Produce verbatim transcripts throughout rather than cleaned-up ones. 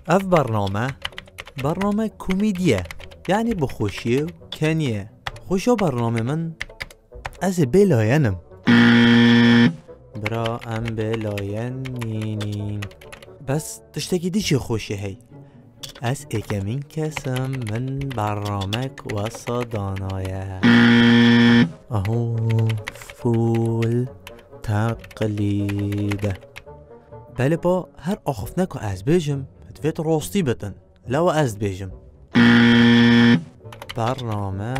Ev bername, bername komîdî ye. Yanî bi xweşiyê û keniyê. Xweşa bernamê min, ez ê bê layen im. Bira, em bê layen nînin. Bes tiştekî dî jî xweşî hey. Ez êkemîn kes im, min bernamek wesa danaye. Aho, fûl, teqlîd. Belê ba her axiftineka ez bêjim, divêt rastî bitin. Lewa ez dibêjim. Bername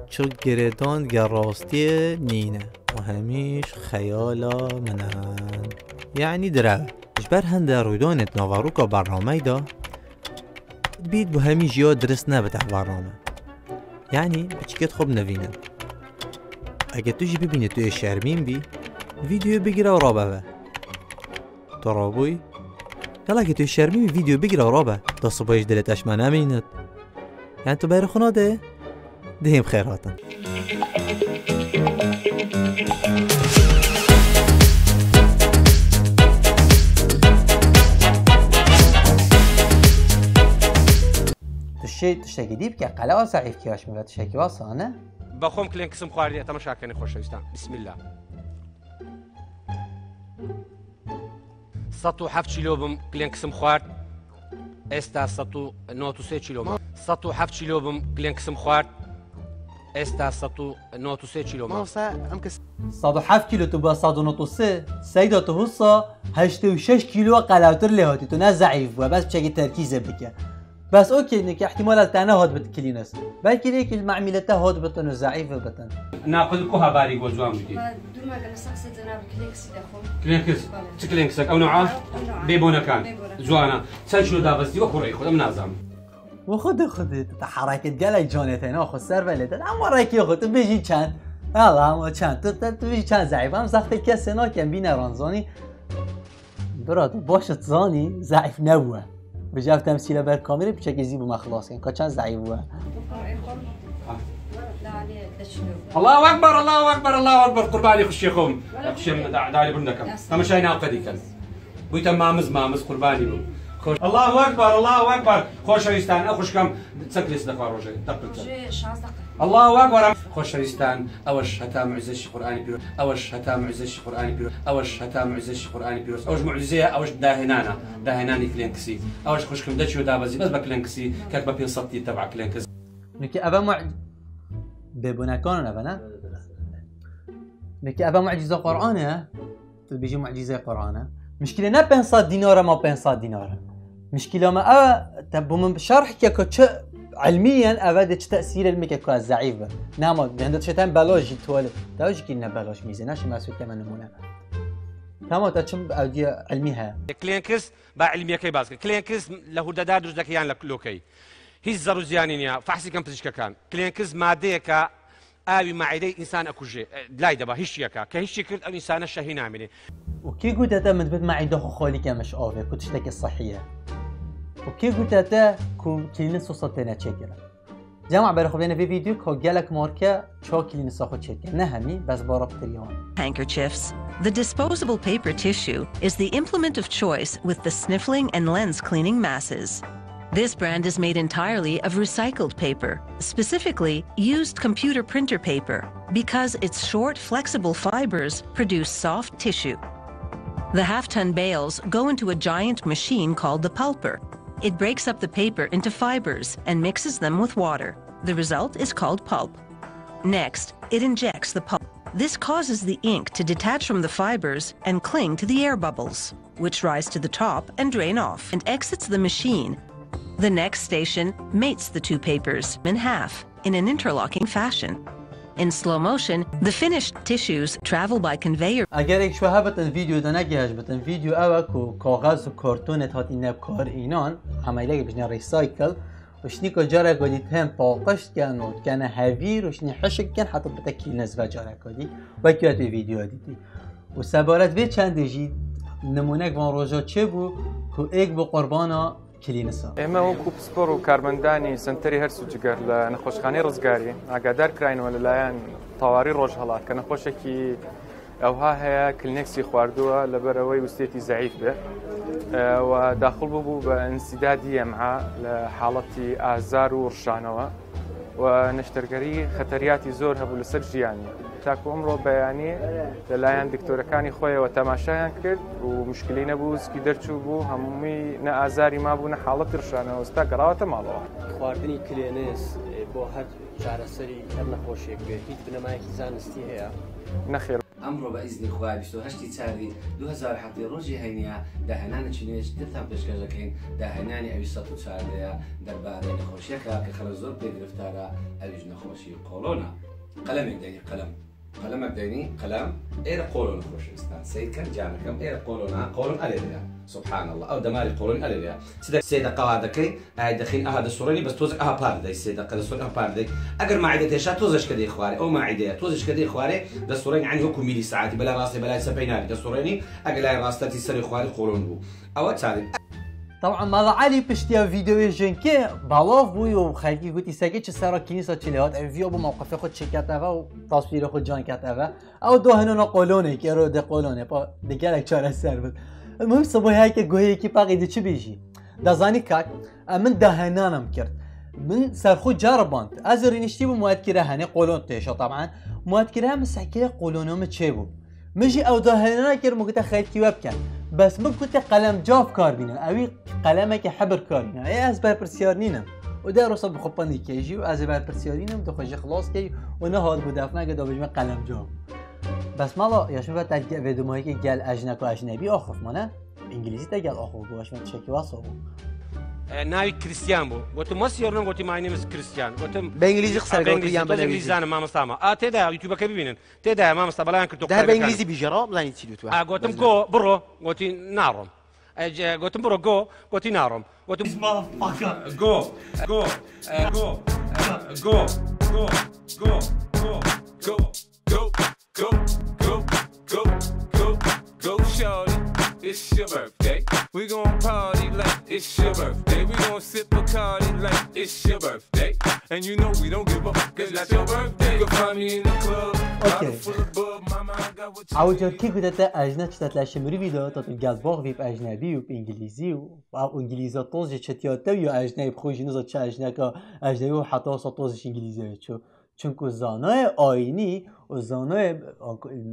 çi girêdan ge rastiyê nîne. Û hemîş xeyala min in. Yanî direw. Ji ber hende rûdanê di naveroka bernameyê de dibît bi hemî jiya dirist nebit ev bername. Yanî piçikêt xwe binivînin. Eger tu jî bibînî tu yê şermîn bî, vîdeoyê bigire û rabe ve. Tu rabûyî? Yala ke tu yê şermîn bî, vîdeo bigire û rabe. Da sibê ji dilê te ji me nemînit. Yanî tu berê xwe nadê? Dihêm xêr hatin. Tu şê tiştekî dî bike, qelewa zeîfkî ya ji min ve tiştekî wesa ne? بە خۆم کلێنکسم خواردیە، تەمەشا کەنێ خۆشەویستان. بسم الله. سەد و حەفت کیلۆ بم کلێنکسم خوارد، ئێستا سەد و نۆ و سێ کیلۆ مە. سەد و حەفت کیلۆ بم کلێنکسم خوارد، ئێستا سەد و نۆ و سێ کیلۆ مە. مامۆستا، ئەم کەس سەد و حەفت کیلۆ، tu bû sed û nod û sê. Seyda, tu husa heştê û şeş kîlo qelawtir lê hatî, tu ne zeîf bû, bes piçekî terkîzê bike. Bes okey, neke ihtimal ez te nehat bit cleaners. Belkî rêkî li memîle te hat bitin û zeîf bitin. ناقد کو هەباری گۆ جوان بکەیت. و دوو مانگە لەسەر قسە جەناب کلێنکسی دەخۆم. کلێنکس؟ بەڵێ. چ کلێنکسێک؟ ئەو نوعە؟ ئەو نوعە. بێبۆنەکان؟ بێبۆنەکان. جوانە. چەند کیلۆ دابەزی وە کوڕی خۆ؟ ئەم نازانم. وە خودی خودی، تە حەرەکەت گەلێک جوانێت هێنا خۆ سەر بەلێ دەن. ئەم وەڕێکی خۆ، تو بێژی چەند؟ ئەڵا، ئەمە چەند؟ تو، تو، تو بێژی چەند زەعیف؟ ئەم زەختێک کەسێ ناکەم، بینە ڕانزانی. برا، تو باشت زانی زەعیف نەبووە. بژی ئەف تەمسیلە بەر کامێرە بچەکی زی بوومە خلاص کەن. کا چەند زەعیف بووە؟ الله أكبر، الله أكبر، الله أكبر، قوربانی خوشی خۆم. خوشم دالی بوون دەکەم. تەمەشای ناوقەدی کەن. بوویتە مامز، مامز قوربانی بوو. خۆش. الله أكبر، الله أكبر. خۆشەویستان، ئەو خوشکەم چەند کلێس دەخوا ڕۆژێ؟ دەق بچە. ڕۆژێ شازدە قەت. الله أكبر. خۆشەویستان، ئەوەش هەتا معجزەشی قورئانی پیرۆز، ئەوەش هەتا معجزەشی قورئانی پیرۆز، ئەوەش هەتا معجزەشی قورئانی پیرۆز. ئەوەش معجزەیە، ئەوەش داهێنانە، داهێنانی کلێنکسی. ئەوەش خوشکم دە کیلۆ دابەزی، بەس بە کلێنکسی، کەک بە پێنج سەد تەبع کلێنکس. نکە ئەوە مع-، بێبوونەکانە بە، نه؟ نکە ئەوە معجزە قورئانە. Tu dibêjî mucîzeyê Qur'an e. Mişkîlê ne pênc sed dînar e ma pênc sed dînar e. Mişkîla me ew e, te bo min şerh ke ku çi ilmî yen, ev e dê çi tesîrê li min ke ku ez zeîf bim. Ne ma, hinde tiştên belaş jî tuwalê. Te jî kî ne belaş mîzê, ne şima ez keme nimûne. Tamam, te çi ew diye ilmî heye. Klênkis ba ilmiyekey baskı. Klênkis le hurdedar duzekê yan le lokey. Hiç zarû ziyanî niye. Fehsî kem pizîşkekan. Klênkis madeyeke ئاوی مەعیدەی ئینسان ئەکوژێ، لای دەبا هیچ یەکە، کە هیچی کرد ئەو ئینسانە شەهی نامێنێ. و کێ گوتە te min dibêt meîda xwe xalî ke min ji avê ku tiştekî sihî ye? Û kê gute te ku cleaners wisa têne çêkirin? Cema berê xwe bêne vê vîdyo ka gelek marke çawa cleaners xwe çêke. Ne hemî, bes bara pitirî wan. Handkerchiefs. The disposable paper tissue is the implement of choice with the sniffling and lens cleaning masses. This brand is made entirely of recycled paper, specifically used computer printer paper, because its short, flexible fibers produce soft tissue. The half-ton bales go into a giant machine called the pulper. It breaks up the paper into fibers and mixes them with water. The result is called pulp. Next, it injects the pulp. This causes the ink to detach from the fibers and cling to the air bubbles, which rise to the top and drain off and exits the machine. The next station mates the two papers in half in an interlocking fashion. In slow motion, the finished tissues travel by conveyor. Eger êk şwe hebitin vîdeo de negihej bitin, vîdeo ew e ku kaxez û kartonê hatî ne bi kar înan, emeliyek bijne recycle, û şinî ku careka dî tên paqij dikin û dikene hevîr û şinî hişk dikin heta bite cleaners ve careka dî. Wekî wê tu vîdeo dîtî. Û sebaret vê çendê jî nimûnek van roja çêbû ku êk bû qurbana cleaners a. ئێمە وەکو پسپۆڕ و کارمەندانی سەنتەری هەرس و جگەر لە نەخۆشخانەی ڕزگاری ئاگادار کراینەوە لەلایەن تەواوی ڕۆژهەڵات کە نەخۆشێکی ئەوها هەیە کلینێکسی خواردووە لەبەرەوەی وستێتی زەعیف بێ. و داخل ببوو بە ئینسیدادی ئەمعا لە حاڵەتی ئازار و ڕشانەوە و نەشتەرگەری خەتەریاتی زۆر هەبوو لەسەر ژیانی. تاکو ئەمڕۆ بەیانی لەلایەن دکتۆرەکانی خۆیەوە تەماشایان کرد و مشکلی نەبوو، سکی دەرچوو بوو، هەمووی نە ئازاری مابوو، نە حاڵەتی ڕشانەوە، ئێستا گەڕاوەتە ماڵەوە. خواردنی کلێنێس بۆ هەر چارەسەری هەر نەخۆشیەک بێت، هیچ بنەمایەکی زانستی هەیە؟ نەخێر. ئەمڕۆ بە ئیزنی خوا بیست و هەشتی چاردی دوو هەزار و حەڤدە ڕۆژی هەینیە، داهێنانێکی نوێ جدیتان پێشکەش دەکەین. داهێنانی ئەوی سەد و چواردەیە دەربارەی نەخۆشیەکە کە خەڵک زۆر پێ گرفتارە، ئەویش نەخۆشی قۆڵۆنە. قەلەمێک دەینی، قەلەم. قەلەمێک دەینی، قەلەم. ئێرە قۆڵۆن نەخۆشی ئێستا. سەیرکەن جانەکەم، ئێرە قۆڵۆنە، قۆڵۆن ئەلێرەیە. سبحان الله. ئەو دەماری قۆڵۆن ئەلێرەیە. چ دە-، سێ دەقە وا دەکەی، ئای دەخین ئەها دەسوڕێنی، بەس تۆزێک ئەها پار دەدەی، سێ دەقە دەسوڕێنی ئەها پار دەدەی. ئەگەر ماعیدە تێشا تۆزەشکە دەی خوارێ، ئەو ماعیدەیە تۆزەشکە دەی خوارێ، دەسوڕێنی، یعنی وەکو میلی ساعتی، بەلای ڕاستێ بەلای سەپەی نابی، دەسوڕێنی، ئەگەر لای ڕاستە تی سەری خواری قۆڵۆن بوو. ئەوە چارێک. طبعا مالا علی پشتیا ویدیوی جنکی باواف بوو و خەلکی گوتی سەگی چ سەرا کینیسا چ لێ هات، ئەو ویو بۆ موقفی خود چێکەتەوە و تاسویرە خود جان کەتەوە. ئەو دو هەنۆنە قۆلۆنێ کێرۆ دە قۆلۆنێ پا دەگەلێک چارە سەر بێت. المهم سبۆی هەیە کە گوهەیەکی پاقی دی چ بێژی؟ دەزانی کاک، ئە، من داهێنانم کرد. من سەرخۆ جارباند. ئەز رینیشتی بوو مواد کرا هەنێ قۆلۆن تێشە طبعا. مواد کرا من سەکێ قۆلۆنە من چێ بوو. من ژی ئەو داهێنانە کرد، من گوتە خەیتکی وە بکەن. بەس من گوتە قەلەم جاف کار بینە. ئەوی قەلەمێکی حەبر کار بینە. ئێ ئەز بەرپرسیار نینم. و دە ڕۆسە بخۆپەندی کێژی و ئەز بەرپرسیار نینم، دە خۆشی خلاص کەی و نەهات بۆ دەفنەکە دا بژمە قەلەم جاف. بەس ماڵا یاشمە بە تەک گە-، ڤێدۆمەیەکی گەل ئەژنەک و ئەژنەبی ئاخفمانە. ئینگلیزی تە گەل ئاخف بوو، ئەشمە تشێکی واسۆ بوو. ئە، ناوی کریستیان بوو. گوتم، "What's your name؟" گوتی، "My name is Christian." گوتم، بە ئینگلیزی قسە ئە، بە دەکەوت ئینگلیزی، یان بە تۆزێک نەویزی؟ ئینگلیزی زانم، مامۆستا ما. ئا، تێدایە، یوتیوبەکە ببینن. تێدایە، مامۆستا، بەڵایان کردو دە هەر بە قوتابیەکان. ئینگلیزی بیژە، ڕا بزانی چی دوتوە. ئا، گوتم، بەس "Go"، بڕۆ. گوتی، "ناڕۆم." ئە، جە-، گوتم، "بڕۆ، go." گوتی، "ناڕۆم." گوتم، This motherfucker. Go, go, go, go, go, go, go, go, go. Go, go, go, go, go, go, shorty. It's your birthday. We gon' party like it's your birthday. We gon' sip Bacardi like it's your birthday. And you know we don't give a fuck, it's not your birthday. You can find me in the club, bottle full of bub, mama, I got what you need. ئەو جار کی گوتەتە ئەژنە چتەت لە شمری ویدیو تا تو گەز باغ ویب ئەژنەبی و ئینگلیزی و ئەو ئینگلیزە تۆزی چتیاتە و یا ئەژنەی بخۆشی نزا چه ئەژنەکە ئەژنەبی و حتا سا تۆزش ئینگلیزی چو. چونکو زانای ئاینی و زانای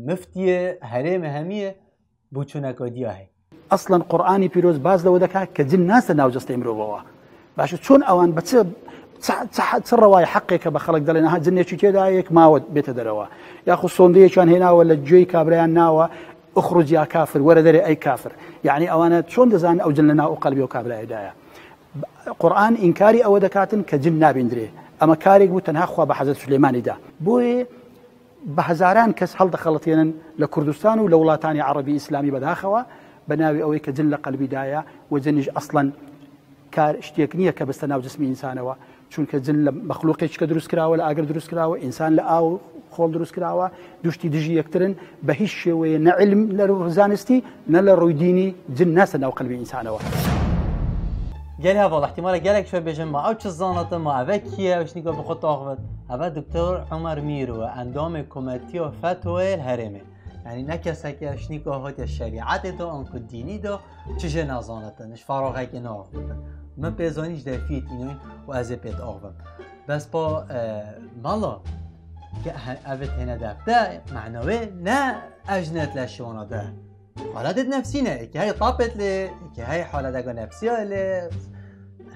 مفتیە هەرێمە هەمیە بۆ چوونەکە دیاهی. ئەسڵەن قورئانی پیرۆز باز لەوە دەکات کە جن ناچێتە ناو جەستەی مرۆڤەوە. باشە، چۆن ئەوان بە چ، چ، چ، چ ڕەوای حەقێکە بە خەڵک دەڵێن، ئەها، جنێکی تێدایە، یەک ماوە بێتە دەرەوە؟ یاخود سۆندەیەکیان هێناوە لە گوێی کابرایان ناوە، "اخرج یا کافر"، وەرە دەرێ ئەی کافر. یعنی ئەوانە چۆن دەزانن ئەو جن لە ناو ئەو قەلبی و کابرایەدایە؟ قورئان ئینکاری ئەوە دەکاتن کە جن نابیندرێ. ئەمە کارێک بوو تەنها خوا بە حەزرەت سولەیمانی دا. بۆیە بە هەزاران کەس هەڵدەخەڵەتێنن لە کوردستان و لە وڵاتانی عەڕەبی ئیسلامی بەداخەوە، بە ناوی ئەوەی کە جن لە قەلبی دایە و جنیش ئەسڵەن کار شتێک نییە کە بستە ناو جسمی ئینسانەوە، چونکە جن لە مەخلوقێکی کە دروست کراوە، لە ئاگر دروست کراوە، ئینسان لە ئاو خۆڵ دروست کراوە، دوشتی دژی یەکترن، بە هیچ شێوەیە نە علم لە ڕوو زانستی، نە لە ڕووی دینی جن ناسە ناو قەلبی ئینسانەوە. گەل هەواڵ احتیمالە گەلێک شوێ بێژن ما ئەو چ زانەتە ما ئەوە کیە ئەو شنیگە بخۆ تاغ بێت. ئەوە دکتۆر عومەر میروە، ئەندامی کۆمەتیە فەتوەیە هەرێمێ. یعنی نە کەسێکە شنیگە هاتیە شریعەتێ دا، ئەنکو دینی دا، چ ژێ نازانەتن، هیچ فراغێکی ناغ بکن. من پێزانیش دەفیت ئینۆین و ئەزێ پێت ئاغبم. بەس با، ئە، ماڵا، کە هە-، ئەوێت هێنە دەفتە، معنەوێ نە ئەژنێت لە شوانە دە. حالەتێت نەفسینە، ئێکە هەی تاپێت لێ، ئێکە هەی حالەتەکە نەفسیە لێ.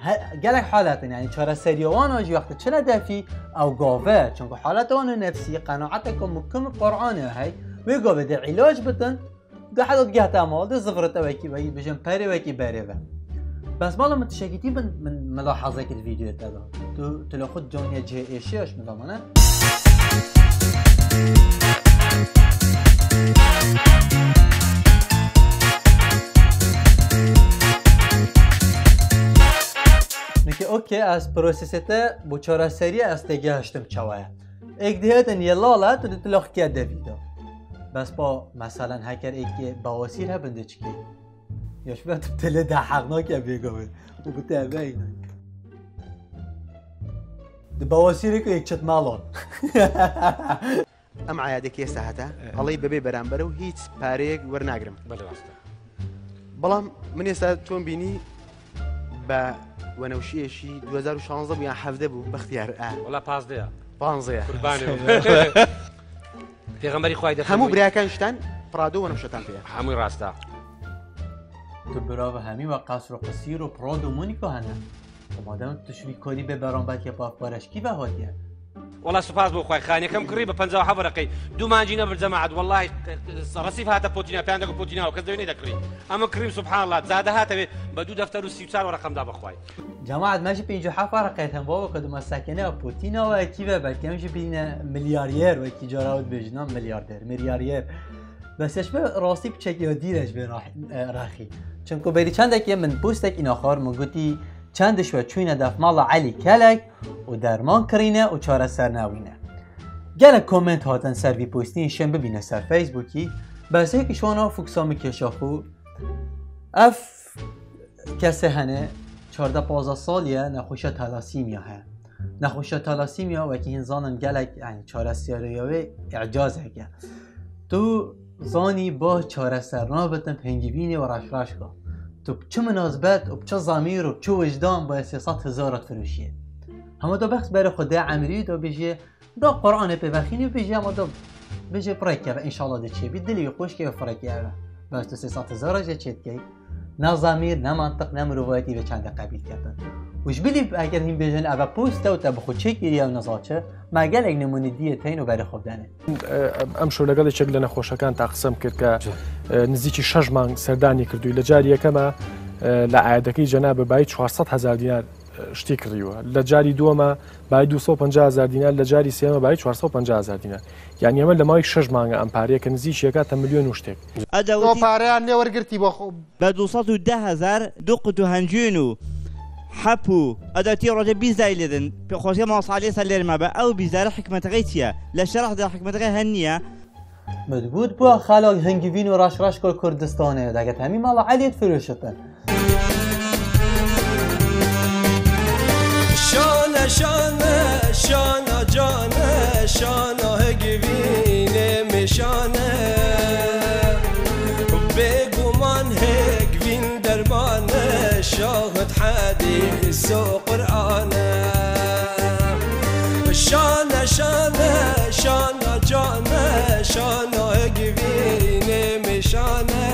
هە-، گەلێک حالەتن، یعنی چارەسەریەوانە ژی وەختە چنە دەفی ئەو گاوە، چونکە حالەتەوانە نەفسی قەناعەتێکە مکم قورئانە هەی، وێ گاوێ دە عیلاج بتن، دو حەدەت گەهتە ماڵ، دە زڤرتە وەکی، وەکی بژن پەرێ وەکی بەرێ بە. بەس ماڵە من تشەکیتی من، من ملاحەزەکی ڤیدیۆ تەدا. تو، تو لە خود جانیە جێ ئێشێش مدامانە. نکە ئۆکێ، ئەس پرۆسێسێتە بۆ چارەسەریە ئەس تێگەهشتم چاوایە. ئێک دهێتن یە لاڵە، تو دە تلۆخکیە دەڤیدا. بەس با مەسەلەن هەکەر ئێکێ بەوەسیر هەبن دە چکی. یاش بە تو تلێ دە حەق ناکە بێگەوێ. و بتە بەینە. دە بەوەسیرێک ئێک چت ماڵۆن. ئەم عیادێکی ئێستا هەتا، ئێ. ئەڵێی بەبێ بەرامبەرە و هیچ پارەیەک وەرناگرم. بەڵێ ڕاستە. بەڵام من ئێستا چۆن بینی بە وەنەوشیەشی دوو هەزار و شانزدە بوو یان حەڤدە بوو بەختیار ئە وڵا پازدەیە. پانزەیە. قوربانی بم. پێغەمبەری خوای دەفەرمووی هەموو براکان شتان پرادۆ وەنەوشەتان پێ. هەمووی ڕاستە. Tu birava hemî we qesr û qisîr û Prado û Monaco hene. Madem tu şivî karî bê berambertiya pavpareşkî ve hatiye. وەڵا سوپاس بۆ خوای خانەکەم کڕی بە پەنجا و حەڤ وەرەقەی. دوو مانجی نەبرد جەماعەت، وەڵاهی سەڕەسیف هاتە پۆتینا، پێیان دەگوت پۆتینا و کەس دەوێ نەیدەکڕی. ئەمە کڕیم سبحان الله، زادە هاتەوێ بە دوو دەفتەر و سی و چوار وەرەقەمدا بەخوای. جەماعەت مە ژی پێنج و حەڤ وەرەقەی هەم بابە کە دومە سەکەنە پۆتینا و ئەکیڤە بەلکەم ژی بینە ملیاریەر وەکی جارا وت بێژنا ملیاردەر، ملیاریەر. بەس ئەش بە ڕاستی بچێک یا دیرەش بێ ڕاح-، ئە، ڕاخی. چونکو بەری چەندێک یە من پۆستێک ئیناخار من گوتی چەند شوە چوینە دەف ماڵە عەلی کەلەک و دەرمان کڕینە و چارەسەر ناوینە. گەلە کۆمنت هاتن سەر وی پۆستین شێن ببینە سەر فەیسبووکی، بەس هێکی شوانە فوکسا مکێشا خو ئەف کەسێ هەنێ چاردە پازدە ساڵیە نەخۆشە تالاسیمیا هەیە. نەخۆشە تالاسیمیا وەکی هین زانن گەلێک، یعنی، چارەسەریەوەی ئیعجازێکە. تو زانی با چارەسەر نابتن پێنگیبینێ و ڕاشڕاشکا. تو بچ مناسبەت و بچ زەمیر و بچ وجدان با سێ سەد هەزارت فروشیە. هەمە دو بەخت بەرە خودێ ئەمری دو بژێ، دو قورئانێ پێ بەخینی و بژێ، ئەمە دو بژێ پڕێکە بە ئینشاءالله دێ چێ بی، دلی خوشکێ و فڕێکە ئەوە. بەس تو سێ سەد هەزار جێ چێ دکەی. نە زەمیر، نە مەنتق، نە مرۆڤایەتی بە چەندە قەبیل کردن. وش بلی ئەگەر هین بێژن ئەوە پۆستە و تە بخۆ چێ کیریە و نەزاچە، ما گەلێک نمونە دیە تەین و بەرە خۆ بدەنێ. ئەم شەو لەگەڵ یەکێک لە نەخۆشەکان تا قسەم کرد کە، ئە، نزیکی شەش مانگ سەردانی کردووی. لە جاری یەکەمە، ئە، لە عایەتەکەی جەنابە بای چوار سەد هەزار دینار، ئە، شتی کڕیوە. لە جاری دووەمە بای دوو سەد و پەنجا هەزار دینار، لە جاری سێمە بای چوار سەد و پەنجا هەزار دینار. یعنی ئەمە لە ماوەی شەش مانگە ئەم پارەیە کە نزیکی یەکاتە ملیۆن و شتێک. ئەدە ئەو وتی پارەیان لێ وەرگرتی بۆ خۆ. بە دوو سەد و دە هەزار دوو قوت و هەنجوین و حەپ و ئەدەتی ڕۆژە بیست دای لێدن. پێ خۆشیە ماوە ساڵی سەر لێرمە بە ئەو بیزارە حکمەتەکەی چییە؟ لە شەرح دە حکمەتەکەی هەن نییە. مدبوت بووە خەڵک هەنگیڤین و ڕاشڕاش کۆ کوردستانێ دەگەت هەمی ماڵە عەلیت فرۆشتن. شانە، شانە، شانە، جانە، شانە، هەگڤینێ مێشانە. بێگومان هەگڤین دەرمانە، شاهد حەدیس و قورئانە. شانە، شانە، شانە، جانە، شانە، هەگڤینێ مێشانە.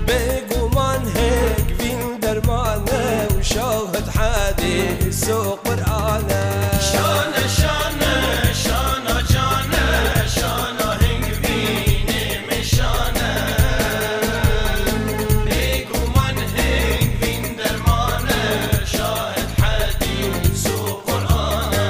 بێگومان هەگڤین دەرمانە و شاهد حەدیس و قورئانە. شانە، شانە، شانە، جانە، شانە، هەنگڤینێ مێشانە. بێگومان هەنگڤین دەرمانە، شاهد حەدیس و قورئانە.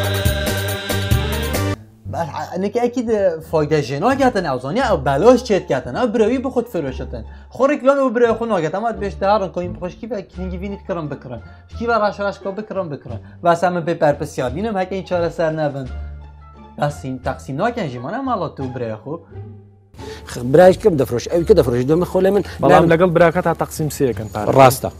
بەس، ئە-، ئەنێکی ئەکید فایدە ژێ ناگەتن، ئەو زانیە، ئەو بەلاش چێت گەتن، ئەو برەوی بخود فرۆشتن. خۆ ڕیکلام و برەوی خۆ ناگەت، ئەما بێشتە هەڕن کۆین بخۆش کیڤە هەنگیڤینی کڕن بکڕن. کیڤە ڕاش ڕاش کۆ بکڕن بکڕن. بەس ئەمە بێ پەرپسیار نینم، هەکە این چارەسەر نەبن. بەس هین تەقسیم ناکەن ژیمانە ماڵە تو برەوی خۆ. خ-، برایش کەم دەفرۆش، ئەوی کە دەفرۆش، دەمە خۆ لێ من بەڵام نام- لەگەڵ براکە تا تەقسیم سێ یەکەن پارە. ڕاستە.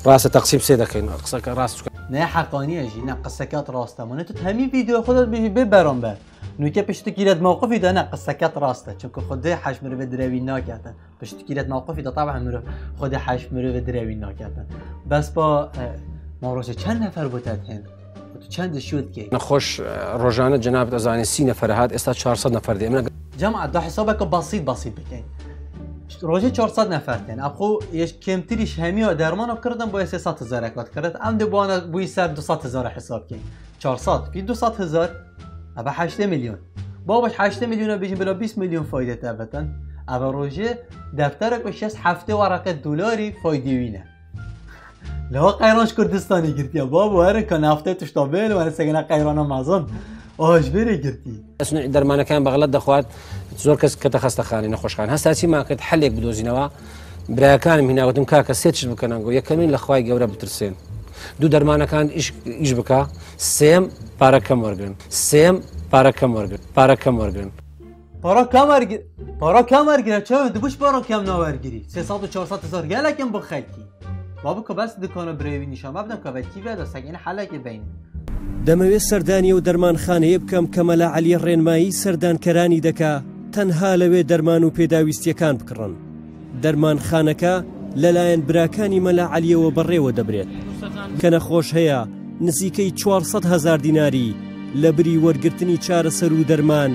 ڕاستە، تەقسیم سێ دەکەین. قسەکە ڕاست بکە. نه حەقانیە ژی، نه قسەکەت ڕاستە. منە تو هەمی ڤیدیۆ خۆ دەت بێژی بێ بەرامبەر. نوکە پشتکیرەت موقفی دە، نه قسەکەت ڕاستە. چونکە خودێ حەش مرۆڤ درەوی ناکاتن. پشتکیرەت موقفی دە، طبعا مرۆڤ خودێ حەش مرۆڤ درەوی ناکاتن. بەس با، ئە، ما ڕۆژێ چەند نەفەر بۆ تەت هێن؟ تو چەند شوت کەی؟ نەخۆش، ئە، ڕۆژانە جەنابت ئەزانێ سی نەفەر هات، ئێستا چوار سەد نەفەر دێ. ئەمە جەماعەت دا حسابەکە بەسیط بەسیط بکەین. ڕۆژێ چوار سەد نەفەر تێن. ئەخۆ یەش کێمتریش هەمیە دەرمانە کردن بۆ سێ سەد هەزار کات کرد. ئەم دێ بۆانە بووی سەر دوو سەد هەزار حساب کەین. چوار سەد فی دوو سەد هەزار، ئەبە هەشتێ ملیۆن. بابش هەشتێ ملیۆنە بێژین بلا بیست ملیۆن فایدە تەبەتن. ئەبە ڕۆژێ دەفتەرە کو شەست هەفتێ وەرەقە دۆلاری فایدێوینە. لەوە قەیرانش کوردستانی گرتیە. بابو هەرن کە نافتێ تشتا بێل و هەر سەگەنە قەیرانە مەزن. ئاش بێرێ گرتی. ئەسنوعی دەرمانەکان بەغلەت دەخوات، زۆر کەس کەتە خەستەخانەی نەخۆشخان. هەستا چیمان کرد حەلێک بدۆزینەوە. برایەکانم هیناوتم کاکە سێ چشت بکەنەوە. یەکەمین لە خوای گەورە بترسێن. دوو دەرمانەکان ئیش، ئیش بکە. سێم پارە کەم وەرگن. سێم پارە کەم وەرگن. پارە کەم وەرگن. پارا کەم وەرگرە، پارا کەم وەرگرە، چاوێ دبوش پارا کەم ناوەرگری. سێ سەد و چوار سەد هەزار گەلەکەم بۆ خەلکی. بابو کە بەس دکانە برەوی نیشان بەبدەم کە بەکی بێ دەستەک ئێنە حەلەکی بینی. دەمەوێت سەردانی ئەو دەرمانخانەیە بکەم کە مەلا عەلی ڕێنمایی سەردانکەرانی دەکا تەنها لەوێ دەرمان و پێداویستیەکان بکڕن. دەرمانخانەکە لەلایەن براکانی مەلا عەلیەوە بەڕێوە دەبرێت کە نەخۆش هەیە نزیکەی چوار سەد هەزار دیناری لە بری وەرگرتنی چارەسەر و دەرمان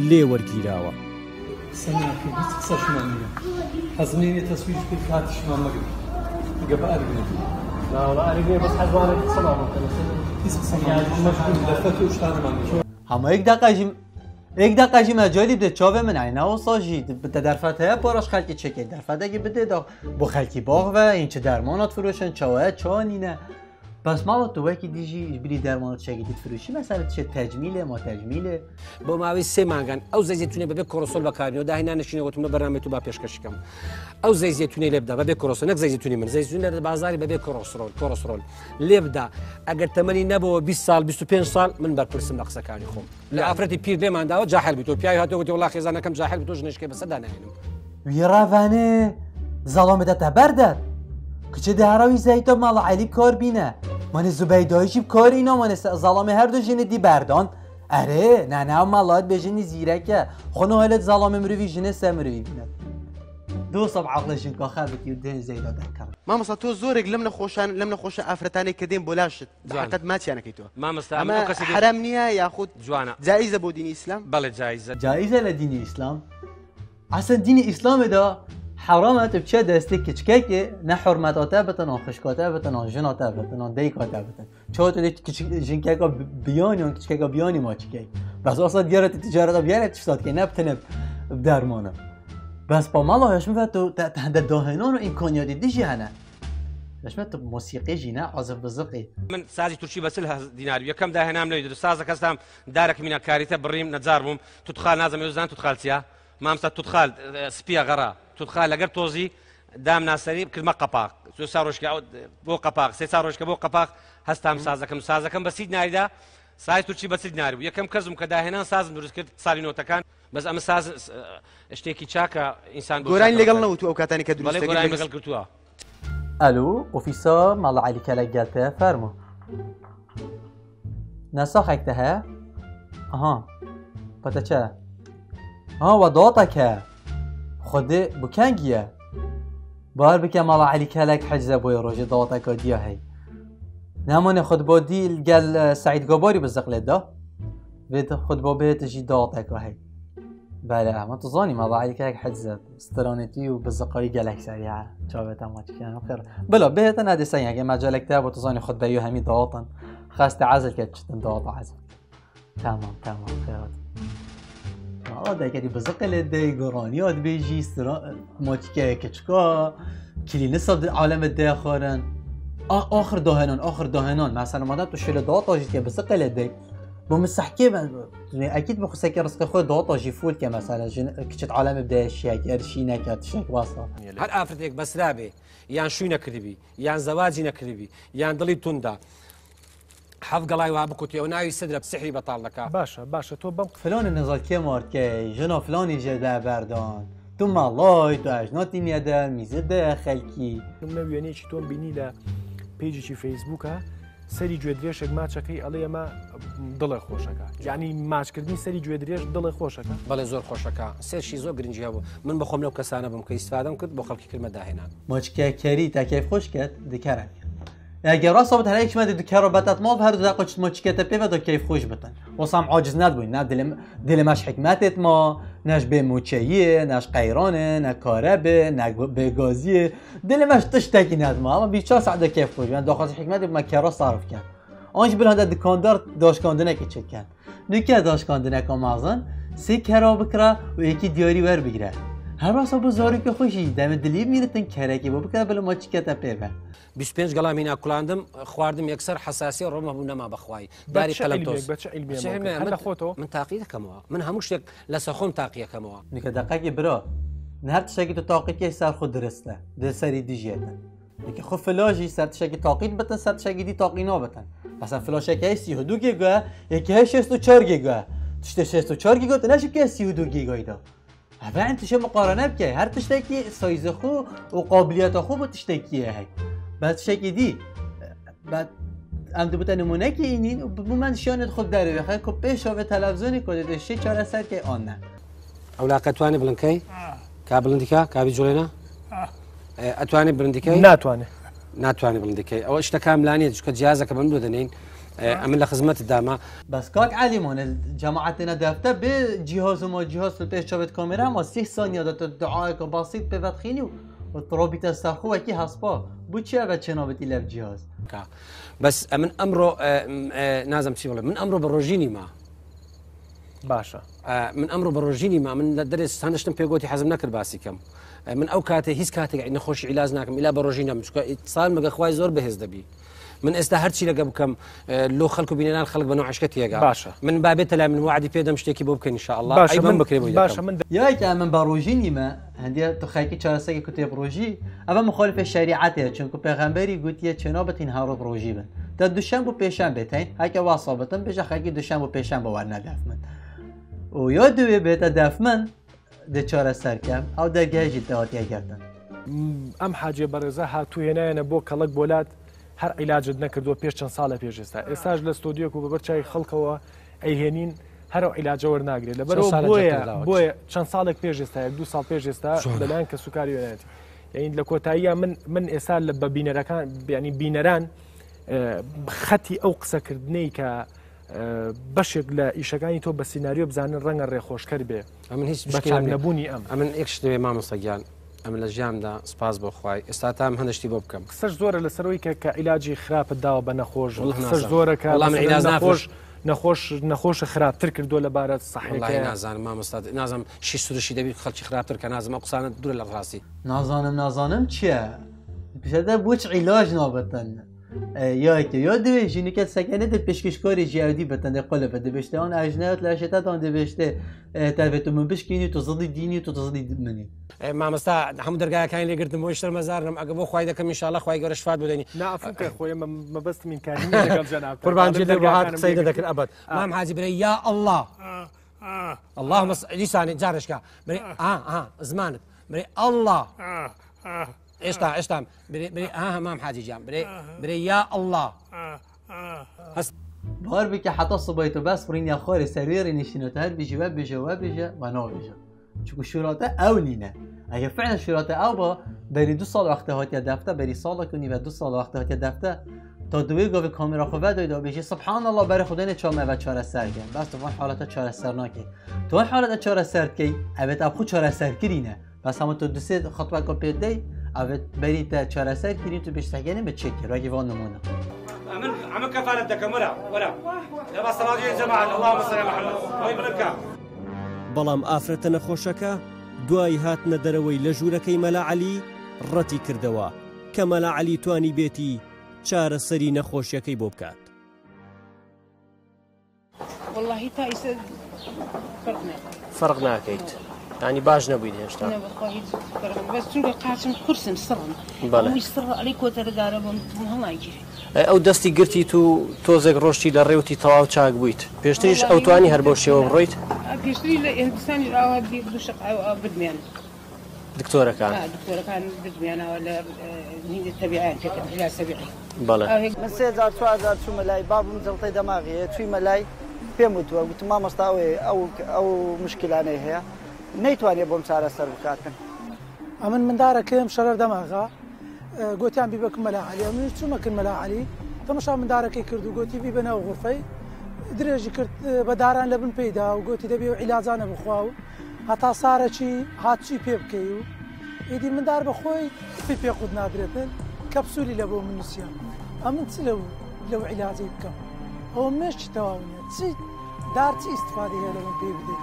لێ وەرگیراوە. قسە ناکەی، هیچ قسەشمان نییە. حەزم نییە تەسویر بکەی، کاتیشمان مەگرە. گە بە ئەرگ نەبی. لا وڵا ئەرگ نییە، بەس حەز وانە قسەمان بکەن. هیچ قسەمان نییە. مەشغول دەرفەت و شتانمان نییە. Hema yek deqa jî yek deqa jî mecalî bide çavê min, ey ne wisa jî bi te derfet heye paraş xelkî çêkê, derfetekî bidê da bo xelkî bax ve, hîn çi dermanat firoşin, çawa ye, çawa nîne. Bes mala tu wekî dî jî ji bilî dermana tiştekî dî difiroşî, mesela tu çê tecmîlê, ma tecmîlê. بۆ ماوەی سێ مانگان ئەو زەیزەتونە بەبێ کۆرۆسۆل بەکارینەوە داهێنان نشینە وتم لە بەرنامەی تو با پێشکەشی کەم. ئەو زەیزەتونەی لێ بدا بەبێ کۆرۆسۆل، نەک زەیزەتونی من، زەیزەتون لە بازاری بەبێ کۆرۆسۆل، کۆرۆسۆل لێ بدا. ئەگەر تەمەنی نەبەوە بیست ساڵ، بیست و پێنج ساڵ، من بەرپرسم لە قسەکانی خۆم. لە ئافرەتی پیر لێمان داوە جاحل بیتۆ، پیاوی هاتۆ گوتی وڵا خێزان نەکەم جاحل بیتۆ، ژنێشکێ بەسەدا نایێنم. Wî revenê zelamê de te berdet. Kiçê de hera wî zeyto mala Elî kar bîne. Manê Zubeyda jî bi kar îna, manê se- zelamê her du jinê dî berdan. Erê, ne ne mala bê jinî zîrek e. Xwe no helet zelamê mirovî jinê se mirovî bîne. Dosa bi aqlê jinka xebitî û dê zeyda derkevin. Mamosta to zorek lim nexweşan, lim nexweşe afretanê kedên bolaşit. Bi Ciwan. Heqet maçiyanekî to. Mamosta, Ama min ew kesê dê- herem niye yaxud Ciwana. Caize bo dînî İslam? Belê caize. Caize le dînî İslam. Esen dînî Îslamê de heram e tu biçe destê kiçkekê ne hurmeta te bitin, an xişka te bitin, an jina te bitin, an dayika te bitin. Çawa tu dê kiçik jinkeka bi- biyanî, an kiçkeka biyanî maçî key. Bes asa diyara tu ticareta biyare tişta dikey, ne bi tenê dermana. Bes pa mala heşmi ve tu te te hende dahênan û îmkaniyatê dijî hene. Heşmi tu mosîqê jî ne, azif biziqî. Min sazî Tirkî besil hez dînar. Yekem dahênam lewî dir. Sazek hestam darek mîna karîte birîm necar bûm. Tutxal nazem êzan tutxal çiya. Mamsta tutxal e, spiya xera. Tutxal leger tozî dam naserî kirme qapaq. Sê sa rojke bo qapaq. Sê sa rojke bo qapaq. Hestam sazekim. Sazekim besîd narî da. Sazî Tirkî besil dînar bû. Yekem kes bûm ke dahênan sazim durust kir salî notekan. Bes em saz e, ştêkî çak e însan bo Goranî çak legal e. Newt û ew katanî ke durust Belê goranî legal kirtuwa. Alo, ofîsa Mala Elî Kelek gel te, fermo. Ne saxek te heye? Aha. Pa te çi? Ha, we dawata ke. Xwedê bi kengî ye? Bar bike Mala Elî Kelek hecize boyê rojê dawateka diya hey. Nemane xutba dî gel e, Seîd Gabarî bi ziqlê da. Vê xutba bihêt jî dawateka hey. Belê, hema tu zanî Mala Elî Kelek hecize. Stranetî û biziqayî gelek serî he. Çavê te maçî kene xêr. Bila bihêtin, hede sen yekê mecelek te bo tu zanî xutbeyû hemî dawatan. Xeste ezil ke çitin dawata ezil. Tamam, tamam, xêr hat. Mala deketî biziqê lê dey, goraniya dibêjî, stra-, maçîkeye kiçika, kilînisa di aleme de xwarin. A-, axir dahenan, axir dahenan. Mesela madem tu şêle dawata jî dike biziqê lê dey. Bo min sehkê ben, ekîd bi xuseke rizqê xwe dawata jî fûl ke mesela, jin kiçit aleme de şiyek, er şî neke, tiştek wasa. Her afretek besra bê, yan şûy nekiribî, yan zewacî nekiribî, yan dilî tunda. Heft gelay wa bikutî, ew navî sidre bi sihrî betal deka. Baş e, baş e, to bem. Filanê nizal kêm ard key, jina filanî jê de berdan. Tu malay, tu ejna tîniye de, mîzir de xelkî. Nimune wêneyekî tom bînî le pêcekî Facebooka, serî guhêdirêşek maçekî elê me dilê xweşeke. Yanî maçkirdinî serî guhêdirêş dilê xweşeke. Belê zor xweşeke. Sêr şî zor giringî hebû. Min bi xwe min ew kesane bûm ke îstifade'm kir, bo xelkî kirme dahênan. Maçke kerî te keyf xweş ket, dikerek. Eger rasa bit her hikmetê dikero betet mal, her du deqa çit maçike te pê ve da keyf xweş bitin. Wasa em aciz nedibûyn, ne dilê, dilê me ji hikmetê ma, ne ji bê mûçeyiyê, ne ji qeyranê, ne karebê, ne bê gaziyê. Dilê me ji tiştekî nedima, ama bî çar saet de keyf xweş, yani daxwaz hikmetê me kera sarf ket. An jî bila de dikandar daşkandinekê çêken. Nûke daşkandineka mezin, sê kera bikira û êkî diyarî werbigire. Her wesa bo zarokê xwe jî demê dilî mîritin kerekê bo bikira bila maçîke te pê ve. Bîst pênc gela mîna kulandim, xwardim yekser hesasiyê roma bû nema bexwayî. Darî qelem toz. Be çi ilmiyek, be çi ilmiyek. Hela xwe to. Min taqî dikemewa. Min hemû ştek lesa xwe min taqî yekemewa. Nûke deqekê bira, ne her tiştekî tu taqî key ser xwe dirist e. Di serî dijî ye te. Yekî xwe fila jî ser tiştekî taqî dibitin, ser tiştekî dî taqî nabitin. Mesela flaşeke hey sî û du giga, yekî hey şêst û çar giga. Tiştê şêst û çar giga tu neşikê sî û du gigayî de. Heve en tiştê muqarene bike. Her tiştekî sayîzê xwe û qabiliyeta xwe bi tiştekî ye hey. Be tiştekî dî. Be em dibite nimûnekî înîn û bi min şiyanê xwe derê xwe ku pêşa vê televîzyonê ku dê şê çareser key an ne. Ew laqe twanî bilind key? Ka bilind dika, ka vî culêna? ئەتوانێت بڵندی کەی؟ ناتوانێت. ناتوانێت بڵندی کەی. ئەوە شتەکان لانیە، چکە جیازەکە بەم دۆ دەنین. ئەمن لە خزمەت دامە. بەس کاک عەلی مانێ، جەماعەتێنە دەفتە بێ جیهاز و ما جیهاز تو پێش چاوێت کامێرا ما سێ سانیە دە تو دوعایەکە باسیت پێ ڤەتخینی و و تڕۆبیتە سەرخۆ وەکی هەسپا. بۆ چی ئەڤە چێنابێت ئیلەڤ جیهاز؟ بەس ئەمن ئەمڕۆ نازم چی بڵێ، من ئەمڕۆ بە ڕۆژینی ما. باشە. من ئەمڕۆ بە ڕۆژینی ما، من لە دەرێ سانشتم پێگوتی حەزم نەکرد باسی کەم. من ئەو کاتێ هیچ کاتێک نەخۆشی عیلاج ناکەم ئیلا بە ڕۆژینە من چکە سال مەگە خوای زۆر بەهێز دەبی. من ئێستا هەرچی لەگە بکەم لۆ خەلک و بینەران خەلک بە نەوعشکە تێگا. باشە. من بابێتە لای من وعدی پێدەم شتێکی بۆ بکەین ان شاء الله. باشە، ئەی بم من بکرێ بۆ باشە یەکەم. من. یا ئیکە ئەمن بە ڕۆژی نیمە، هەندێ تو خەیکی چارەسەگی کوتێ بڕۆژی، ئەمە مخالفە شریعەتەیە، چونکو پێغەمبەری گوتیە چێنابتین هەڕۆ بڕۆژی بن. تا دوشەم بۆ پێشەم بێتین، هەکە واسا بتم بێژە خەکی دوشەم بۆ پێشەم بۆ وەرنە دەف من. و یا دوێ بێتە دەف من، دێ چارەسەر کەم، ئەو دەرگای ژی داوەتیە گرتن. ئەم حاجێ بەڕێزە هاتوو هێنایەنە بۆ کەڵک بۆلات، هەر عیلاجت نەکردووە پێش چەند ساڵە پێش ئێستا. ئێستاش لە ستۆدیۆک و بەبەر چای خەڵکەوە ئەیهێنین، هەر ئەو عیلاجە وەرناگرێت. لەبەرەوە چەند ساڵێک بۆیە، تێکەڵاوە. بۆیە چەند ساڵێک پێش ئێستا، یەک دوو ساڵ پێش ئێستا، جوانە. لەلایەن کەسوکاری وێنایەتی. یعنی لە کۆتاییە من، من ئێستا لە بە بینەرەکان، یعنی بینەران، ئە، خەتی ئەو قسەکردنەی کە، ئە، بەشێک لە ئیشەکانی تۆ بە سیناریۆ بزانن ڕەنگە ڕێخۆشکەر بێ. ئەمن هیچ بە مشکلم چاک نییە. نەبوونی ئەم. ئەمن یەک شتێ مامۆستا گیان. ئەمن لە ژیاندا سپاس بۆ خوای. ئێستا تا ئەم هەندە شتی بۆ بکەم. قسەش زۆرە لەسەر ئەوەی کە، کە عیلاجی خراپت داوە بە نەخۆش. والله قسەش نازانم. زۆرە کە والله من مەسەلەن عیلاج ناخۆش، ناخۆش، نەخۆشە خراپتر کردووە لەبارە سەحێکە. والله نازانم مامۆستا، نازانم شی سروشی دەبی خەڵکی خراپتر کە نازم ئەو قسانە دوورە لە ڕاستی. نازانم، نازانم چییە؟ پێشەدە بۆچ عیلاج نابەتن؟ ئە، یا یەکە، یا دوێ ژینەکە سەکەنە دە پێشکەشکاری ژیاودی بەتەن دە قۆلە بە دەبێشتە ئەوان ئەژنەوت لە شێتاتان دەبێشتێ، ئە، تەربێت و من بشکینی تو زڵی دینی تو زڵی منی. ئێ، مامۆستا، هەموو دەرگایەکانی لێ گرتم، بۆ شتەر مەزارنم، ئەگە بۆ خوای دەکەم، ئینشاءالله خوای گەورە شفات بدەنی. نا، عفو کە خۆی مە-، مەبەستم ئینکاری نییە لەگەڵ جەنابتان. قوربان جێ لێ بۆ هات قسەی دەکرد ئەبەد. مام حاجی برێ، یا الله. اللهم ص-، لیسانی، جارشکا. برێ، ئا، ئا، زمانت. برێ، الله. ئێشتا، ئێشتا. برێ، برێ، ئا، مام حاجی جان. برێ، برێ، یا الله. هەست. بار بکە حتا سبەی تو بەس بڕین یا خۆرێ سەروێ ڕێ نشینەتە هەر بژی وە بژە، وە بژە، وە ناو بژە. چونکو شوراتە ئەو نینە. ئەگەر فعلا شوراتە ئەو با، بەری دو ساڵ وەختە هاتیە دەفتە، بەری ساڵە کنی و دو ساڵ وەختە هاتیە دەفتە، تا دوێ گاوی کامێرا خو ڤەدای دا بێژی، سبحان الله، بەرە خودێنێ چاومە ڤە چارەسەر کە. بەس تو وان حالەتە چارەسەر ناکەی. تو وان حالەتە چارەسەر کەی، ئەوێت ئەب خو چارەسەر کرینە. بەس هەموو تو دوسێ خطوەکە پێ دەی، ئەوێت بەری تە چارەسەر کرین، تو بێش سەگەنێ بە چێ کر، وەکی وان نمونە. ئەمن، ئەمن کەفالەت دەکەم، وەرە، وەرە. لە بەسەڵاتی جەماعەت، اللهم صل على محمد. وەی بڵند کە. بەڵام ئافرەتە نەخۆشەکە دوای هاتنە دەرەوەی لە ژوورەکەی مەلا عەلی ڕەتی کردەوە کە مەلا عەلی توانی بێتی چارەسەری نەخۆشیەکەی بۆ بکات. واللهی تا ئیسە فەرق ناکەیت. فەرق ناکەیت. یعنی باش نەبوویت هێشتا. نە، بەخوا هیچ فەرق ناکەت. بەس چونکە قاچم قورسن، سڕن. بەڵێ. ئەوەی سڕە، ئەڵێ کۆتەرە دارە بۆم، بۆم هەڵناگیرێ. ئەو دەستی گرتی تو تۆزێک ڕۆشتی لە ڕێوتی تەواو چاک بوویت. پێشتریش ئەو توانی هەر بەو شێوە بڕۆیت؟ پێشتری لە ئێندستانی ئاوا بیر دوو شەق ئاو، ئاو بدمێن. دکتۆرەکان. ئا، دکتۆرەکان بدمێنەوە لە، ئە، هیندی تەبیعیان پێکەن، علاج تەبیعی. بەڵێ. ئاو هێک من سێ جار، چوار جار چوومە لای بابم، جەڵتەی دەماغیە، چوویمە لای، پێم وتووە، گوتم، مامۆستا، ئەوێ، ئەو، ئەو مشکلانەی هەیە، نەیتوانێ بۆم چارەسەر بکاتن. ئەمن مندارەکەم شەرەر دەماغا، ئە، گوتیان بیبەکم مەلا عەلی، ئەمن چوومەکن مەلا عەلی، تەمەشا مندارەکەی کرد و گوتی بیبە ناو غورفەی، درێژی کرد، ئە، بە داران لە بن پێیدا و گوتی دەبێ و عیلاجانە بخوا و هەتا سارەکی هاتچی پێ بکەی و ئیدی مندار بە خۆی پێ پێ قوت نادرێتن، کەپسولی لە بۆ من نووسیان. ئەمن چ لەو، لەو عیلاجەی بکەم؟ ئەوە مێشکی تەواو نییە. چی دار چی ئیستفادە هەیە لە من پێ بدەی؟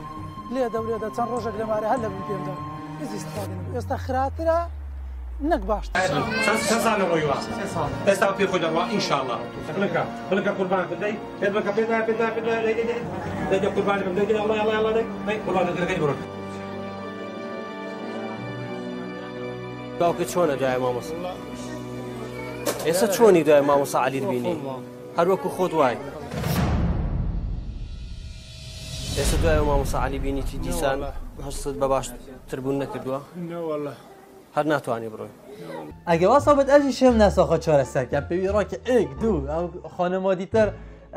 لێ دەو لێ دە چەند ڕۆژێک لەمارە هەر لە من پێم دا. هیچ ئیستفادە نەبوو. ئێستا خراترە، نەک باشتر. چەند، چەند ساڵە ڕۆیوە؟ سێ ساڵ. ئێستا پێ خۆی دەڕوا، ئینشاءالله. بلکە، بلکە قوربان بدەی. پێ بکە، پێ دا، پێ دا، پێ دا، دەی، دەی، دەی. دەی، دەی، قوربانەکەم، دەی، دەی، ئەڵڵا، ئەڵڵا، ئەڵڵا، دەی. دەی، قوربانەکەی بڕۆ. باوکت چۆنە دوای مامۆستا؟ ئێستا چۆنی دوای مامۆستا عەلیت بینی؟ هەر وەکو خۆت وای. ئێستا دوای مامۆستا عەلی بینیتی دیسان هەستت بە باشتربوون نەکردووە؟ نە والله. هەر ناتوانی بڕۆی. ئەگە واسا بێت ئەژی شێم ناساخە چارەسەر کە پێوی ڕاکە ئێک دوو ئەو خانما دیتر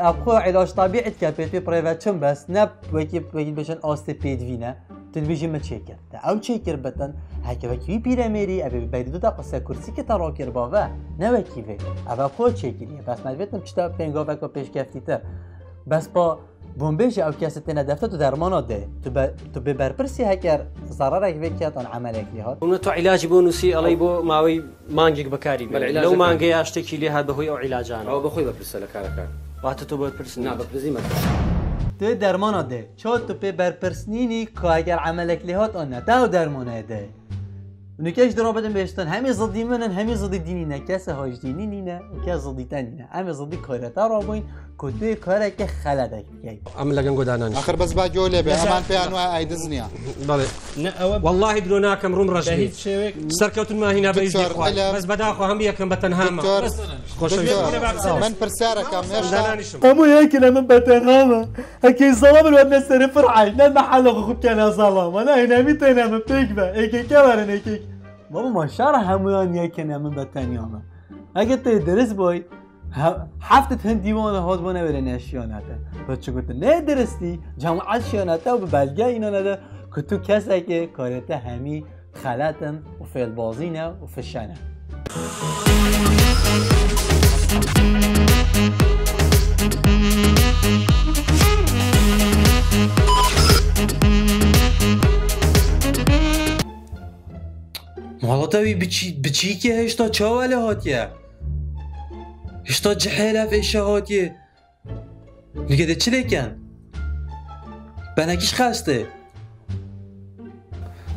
ئەبخۆ علاج طبیعی کە پێ پێ پرێڤەچن بەس نە وەکی، وەکی بێژن ئاستێ پێدوینە. Tu dibêjî min çêkir. Te ew çêkir bitin, heke wekî wî pîremêrî, ev ê berî du deqa ser kursîkê te rakiriba ve, ne wekî vê. Ev e xwe çêkiriye. Bes me divêtin pişta pêngaveka pêşkeftîtir. Bes pa bûnbêjê ew kesê têne defter tu dermana dê. Tu be-, tu bê berpirsî heker zerarek vê ket an emelek lê hat. Hûn tu îlacî bo nûsî eley bo mawey mangek bekarî bê. Belê, îlac Lew dikin. Mangê ya ştekî lê hat bi hoy ew îlacan. Ew bi xwe bepirse li karekan. Wate tu berpirs Na, nît. Bepirsim e. Tu dermana dê. Çawa tu pê berpirs nînî ku eger emelek lê hat an ne? Te ew dermana dê. Nûke ji dira bidin bêştin, hemî zidî min in, hemî zidî dînî ne. Kesê haj dînî nîne û kes zidî te nîne. Em ê zidî karê te rabûyn ku tu yê kareke xeledek bikey. Em li gel godanan. Axir bes ba gole be, Mesela- eman pê anwa ay dizniya. Belê. Ne, ew Wallahî diro nakim, rûm reş Be bî. Hiç şêwek. Serkewtun me hîna be Doktor, îzdî xwe. Ele- Bes beda xwe hem yekim be tenha me. Doktor, Bes- Xoşewîst. Doktor, Bes- min pirsarekam, Bes- êşta- Dananîşim. Hemû yekin em betenha me. Heke zalamin wetine serê fir'ay, ne mehela xwe xwe bikene zalama, ne hînemî têne min pêk be, êkeke werin êkek. Baba ma şara hemûyan yekin em min betenya me. Heke tê dirist boy, he-, heftet hin dîwana hat bana were neşiyana te. Ve çi gotin, ne diristî, cemaat şiyana te û bi belge înana de ku tu kesekê karê te hemî xelet in û fêlbazî ne û fişe ne. Malata wî biçî-, biçîkê hêşta çawa lê hatiye? Hêşta cihê lef êşe hatiye. Nike de çi lêken? Benekîş xestê.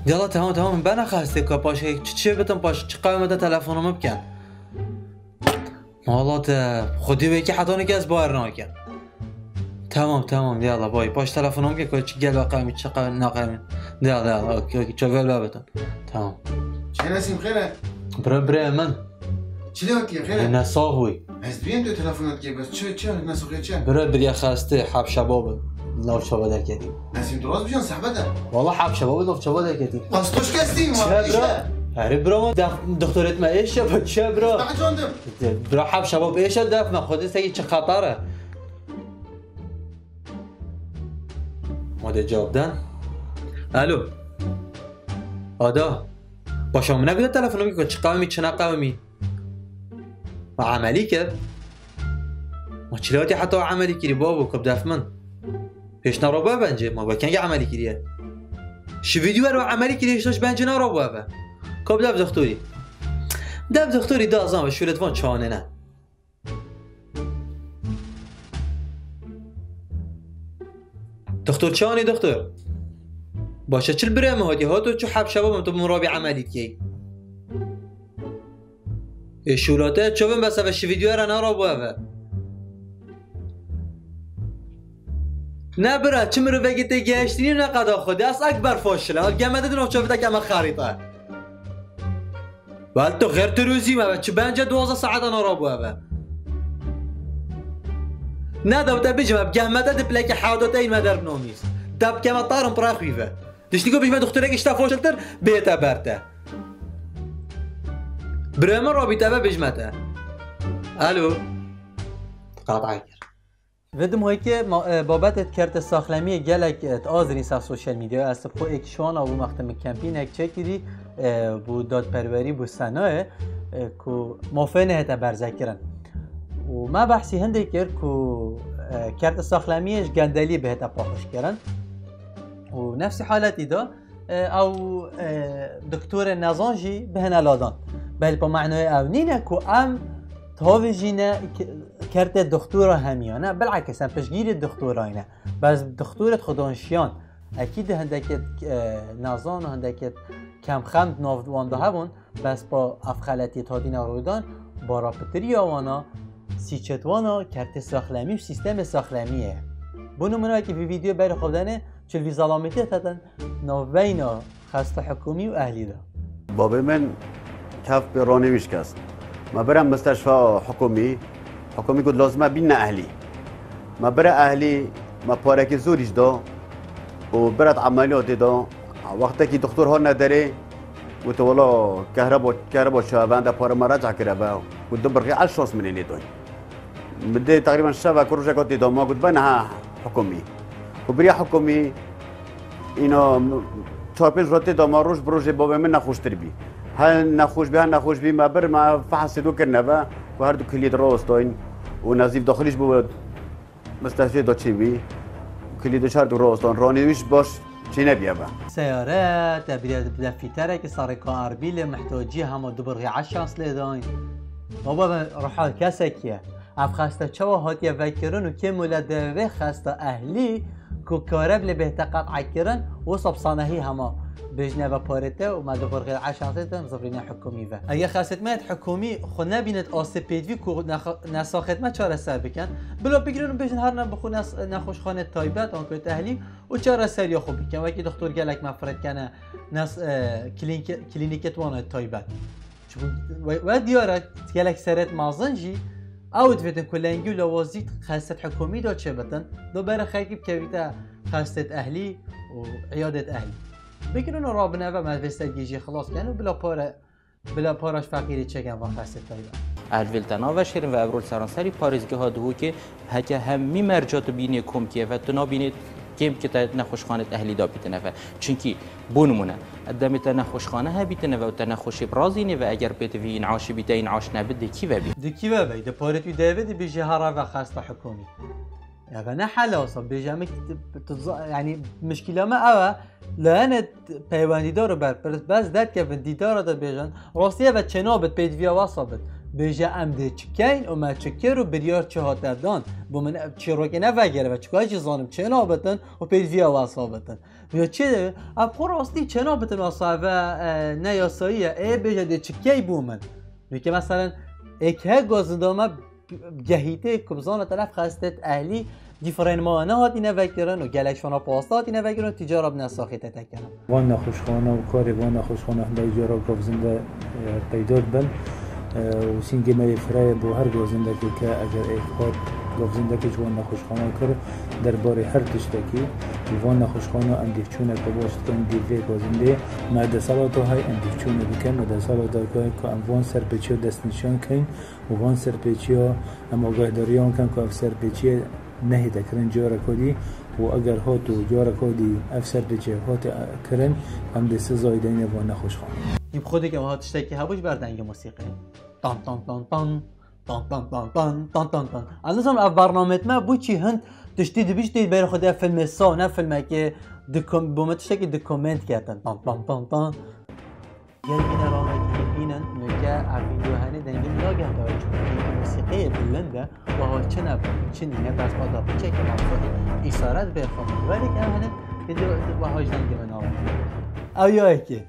Diyala tamam tamam, bena xestê ka paşê çi çê bitin, paş çi qewê me de telefonê me bikin. Malate, xwedî wekî heta nike ez bawer nakim. Tamam tamam, diyala bay. Paş telefonê me bikin ka çi gel ve qewmî, çi qewmî, naqewmî. Diyala, diyala, okey, okey, çavel ve bitin. Tamam. Çi Nesîm, xêr e? Bira, bira min. Çi lê hatiye, xêr e? Ne sax bûy. Ez dibêm tu telefonat kê, bes çi, çi, ne saxê çi? Bira, biriya xestê, heb şebab in. Nav çava derketî. Nesîm, tu rast bijan sehbet e? Wala heb şebab in, nav çava derketî. Bas tu şikestî mi? Çi, bira? Erê, bira, ma def-, doktorêt me êşe, bira, çi, bira? Ez behecandim. Bira, heb şebab êşe def me, xwedê sekî çi xeter e. Ma de cevap den. Alo. Ada. Paşa min negute telefonê min ku çi qewimî, çi ne qewimî. Ma emelî kir. Ma çi lê hatî heta emelî kirî babo, ku bi def min. Pêş ne rabo bence, ma we kengî emelî kiriye. Şivî dî wer we emelî kirî, hêşta ji bence ne rabo eve. Ku bi def doktorî. Def doktorî da zan ve şûlet van çanê ne. Doktor, çi anî doktor? Baş e, çil birê min hatî, hato çû heb şebab min tu bi min rabî emelî dikey. Ê şûlate çovin bes eve şivî dî were ne rabo eve. Ne bira, çi mirovekî tê gehiştînî ne qeda xwedî, ez ekber faşil e. Geme de di nav çovê de keme xerît e. Bel tu xêr tu rûzî me be, çi bence duwazdeh saetan rabû eve. Ne de te bijim, ev gehmete di plekê hewda te me derbinamîz. Dep keme tarin pira xwî ve. Diştî ku bijme doktorek işte foşiltir, bête ber te. Birê min rabî te ve bijme te. Alo. Qat'a kir. Vê dimahîkê ma-, e, babetê kertê saxlemiyê gelek, e, diazirîn ser sosyal medyayê. Ez bi xwe êk şiwana bû wextê min kempînek çêkirî, e, bû dadperwerî, bû senayê, e, ku mafê nehête berzekirin. Û me behsî hindê kir ku, e, kertê saxlemiyê ji gendeliyê bihête paqijkirin. Û nefsî haletî de e, ew, e, doktorê nezan jî bihêne ladan. Belê pa manayê ew nîne ku em tavê jî ne k-, kertê doktora hemiya. Ne, bilakis em piştgîrê doktorayê ne. Bes doktorê xwedanşiyan. Ekîd hindekê, e, nezan û hindekê kemxem di nav wan de hebûn, bes pa ev xeletiyê hatîne rûdan, bara pitiriya wana, sîçet wana, kertê saxlemî û sîstemê saxlemiyê ye. Bo nimûneyekî vî vîdyoyê berê xwe bidene, çil vî zalametiyê tetin, Navbeyna xesta hikûmî û ehlî de. Babê min kef pê ronê wî şikest. Me bire misteşfa hikûmî, hikûmî got lazim e bîne ehlî. Me bire ehlî, me parekî zor îş da û bire emeliyatê da. Wextekî doktor hatine derê, gote wela kehrebo, kehrebo çavan de pare me reca kire ve. Got du birxî el şans min ê lê dayî. Min dê teqrîben şevek rojek hatî da, ma got bene ha hikûmî. Ku biriya hikûmî, Îna çar pênc rotê da ma roj bi rojê bavê min nexweştir bî. Her nexweş bî, her nexweş bî me bir, me fehsê do kirine ve ku her du kiliyê di rawestayîn û nezîf daxilî ji bo mistefê da çêbî. Kiliyê de her du rawestan, ranê wî ji baş çênebiye ve. Seyare, te bîre bi fîterekî sarê ka erbîlê mihtacî hema du birxî eşans lê dayîn. Baba me ruha kesekî ye. Ev xeste çawa hatiye vekirin û kêm wile devê xesta ehlî ku kare bile bêhte qet'e kirin, wisa bi sanehî hema bêjine ve parê te û me di xurxê eşansê te zivrîne hikûmî ve. Eger xestet me yet hikûmî xwe nebînet asê pêdivî ku nexa-, nesaxet me çareser bikin, bila bigirin û bêjin her ne bi xwe nes-, nexweşxane taybet an ku ehlî û çareseriya xwe bikin. Wekî doktor gelek me firet kene nes-, e, klînke-, klînîkê wana taybet. Çimkî we, we diyar e, gelek seret mezin jî ew divêtin ku lengî û lawazî xestet hikûmî de çêbitin, do bere xelkî bikevîte xestet ehlî û îyadet ehlî. Bikin û rabine ve me vê sergî jî xilas ken û bila pare, bila para ji feqîrê çêken van xestet taybet. Ehlvêl te naveşêrin ve evrol seranserî parêzgeha Duhokê heke hemî merca tu bînê komkê ve tu nabînê kêm ki te nexweşxanet ehlî da bîtine ve. Çimkî bo nimûne, demê te nexweşxane hebîtine ve û te nexweşê birazînê ve eger pêtivî în'aşî bî te în'aş nebit dê kî ve bî? Di kî ve bey? Di parê tu devê dibêjî hera ve xesta hikûmî. Eve ne hela wisa bêje min tu, tu za-, yanî mişkîla me ew e, leyene peywendîdar û berpirs bes derkevin dîdara de bêjin, rastî eve çênabit pêdiviya wesa bit. Bêje em dê çi keyn û me çi kir û biryar çi hate dan. Bo min ev çîrokê nevegere ve çika jî zanim çênabitin û pêdiviya wesa bitin. Vê çi? Ev xwe rastî çênabitin wesa eve, e, ne yasayî ye. Ê bêje dê çi key bo min. Vê ke meselen êk he gazindama gehîtê ku bizane te nef xestet ehlî dîfrenma nehatîne vekirin û gelek şona pasta hatîne vekirin û tîcara bi nesaxî te tekirin. Van nexweşxane û karê van nexweşxane hinda cara gavzinde, e, peyda dibin, e, û sîngê me yê fireye bo her gavzindekê ke eger êk hat gavzindekê ji van nexweşxana kir derbarê her tiştekî û van nexweşxana em dê çûneke baş dikin dî vê gavzindê me deselata hay em dê çûne bikin me deselata ku em van serpêçiya destnîşan keyn. Û van serpêçiya em agahdariyê wan kin ku ev serpêçiyê nehête kirin careka dî û eger hat û careka dî ev serpêçiyê hate kirin, em dê sizayê deyne van nexweşxan. Yî bi xwe dike wiha tiştekî hebû ji ber dengê musîqê. Tan tan tan tan, tan tan tan tan, tan tan tan. Ez nizanim ev bernamê me bû çî hind tiştî dibîştî ber xwe de filmê saw ne filmekê di kom-, bo me tiştekî di komênt ketin. Tan tan tan tan. Gel bîne ramekî bînin, nûke ev vîdeo henê dengê min nagehta we, çimkî dengê musîqiyê bilind e, wiha çi ne, çi nîne, bes bada piçekê mafxwedî îşaret bê xwe min. Werê ke ev henê vîdeo wiha ji dengê min nawe. Ew ya yekê.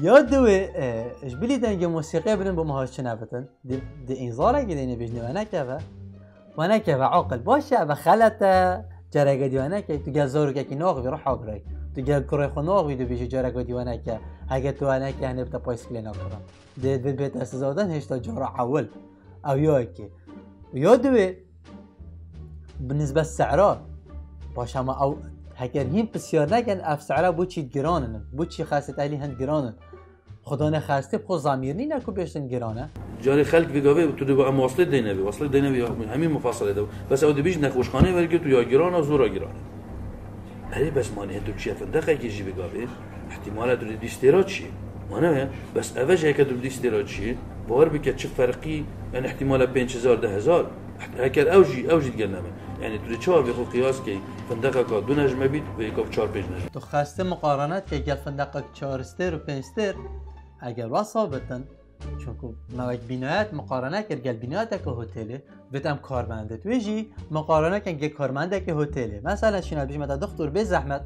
Ya diwê, e, ji bilî dengê musîqiyê bilind bo min ha çi nebitin. Di, di înzarekî de yê bêjinê we nekeve. We nekeve aqil baş e, eve xelet e. Careke dî we neke, tu gel zarokekî naxivî, riha birek. Tu gel kurê xwe naxivî, dibêjî careke dî we neke. Heke tu we neke, henê bi te payskilê nakirin. Dê, dê bête sizadan hêşta cara ewil. Ew ya yekê. Ya diwê, bi nisbet sehra, baş hema ew, heger hîn pisyar nekin, ev sehra bo çî giran in, bo çî xesêt ehlî hind giran in. Xwedane xestê bi xwe zamîr nîne ku bêjtin giran e. Carê xelk vê gavê tu dê em waslê deyne vê, waslê deyne vê hemî mufasilê de. Bes ew dibîj nexweşxanê wergirt û ya giran a, zora giran e. Erê bes manê tu çiye findeqekê jî vê gavê, ihtimale tu dê dîstêra çi? Mane ye, bes eve jî heke tu dîstêra çi? Bawer bike çi ferqî, yani ihtimale pênc hezar, deh hezar. Heker ew jî, ew jî digel nebe. Yani tu dê çawa vê xwe qiyas key, findeqeka du nejme bît, vê yeka bi çar pênc nejme. Tu xestê miqarene dike gel findeqek çar stêr û pênc stêr, eger wesa bitin, çunku me wek bînayet miqarene kir gel bînayeteke hotelê, vêt em karmendê. Tu wê jî miqarene kin gel karmendeke hotelê. Mesela şîna bîjme te, doktor, bê zehmet,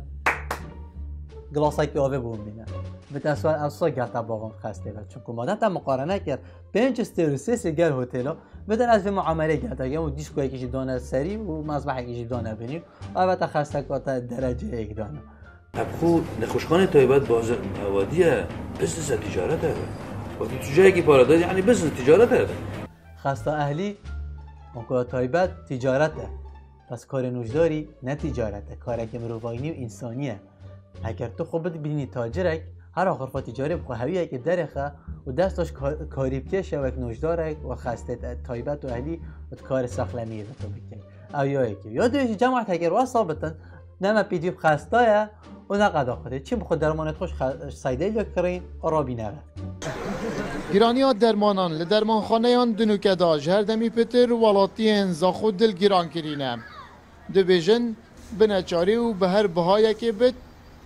gilasekî avê bo min bîne. Vêt ez, ez sa gel te baxim xestê ve. Çunku madem te miqarene kir, pênc stêr û sê stêr gel hotela, bidin ez vê muameleyê gel te kem û dîskoyekî jî dane serî û mezbehekî jî dane binî. Eve te xesteka te dereceyek dane. Ev xwe nexweşxanê taybet baze-, ewadiye, business e, ticaret e. Wekî tu cayekî para de, yani business, ticaret e. Xesta ehlî, onkola taybet, ticaret e. Bes karê nojdarî ne ticaret e, karekê mirovayînî û însanî ye. Heger tu xwe bidibînî tacirek, her axurfa ticarê bi xwe hewiyekê derêxe û dest daş ka-, karîbkêşe wek nojdarek û xestê te-, taybet û ehlî û di karê saxlemiyê de tu bikî. Ew ya yekê. Ya duyê jî cemaet heger wesa bitin, ne me pêdivî bi xesta ye û û neqeda Xwedê. Çi bi xwe dermanê xwe ji xe-, ji seydeliya kirîn û rabîne ve. Giraniya dermanan li dermanxaneyan di nûke de ji her demî pitir welatiyên Zaxo dil giran kirîne. Dibêjin, bi neçarî û bi her bihayekê bit,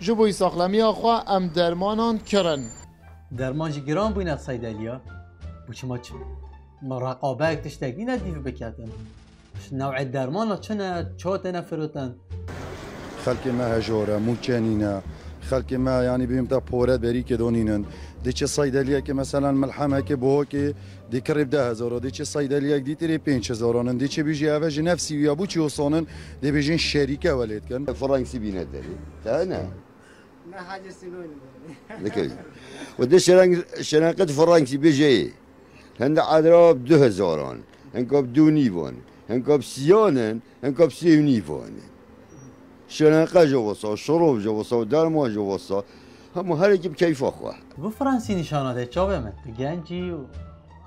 ji bo saxlemiya xwe em dermanan kirin. Derman jî giran bûne seydeliya. Bo çima çi? Ma reqabeyek tiştek nîne dîv biketin. Ji newê dermana çi ne, çawa têne firotin? Xelkê me hejor e, mûçe nîne. Xelkê me, yanî bîm te pore berîkê donînin. Dê çi seydeliyekê, meselen, milhemekê, bohokê, dê kirê bi deh hezar, dê çi seydeliyek dîtirê pênc hezaran in. Dê çi bîjî eve ji nefsî wî ya bû çi osanin, dê bêjin şerîke welê dikin. Fransî bîne derê. Te ne? Ne hacê sînonî derê. Dikevî. Û dê şereng-, şerenqet Fransî bêjeyê. Hende edra bi du hezaran, hinka bi du nîvan, hinka bi siyan in, hinka bi sê û nîvan in. Şerenqe ji wisa, şirov ji wisa, derman ji wisa. Hemû herekî bi keyfa xwe. Bi Fransî nîşana de çavê min. Tu gencî û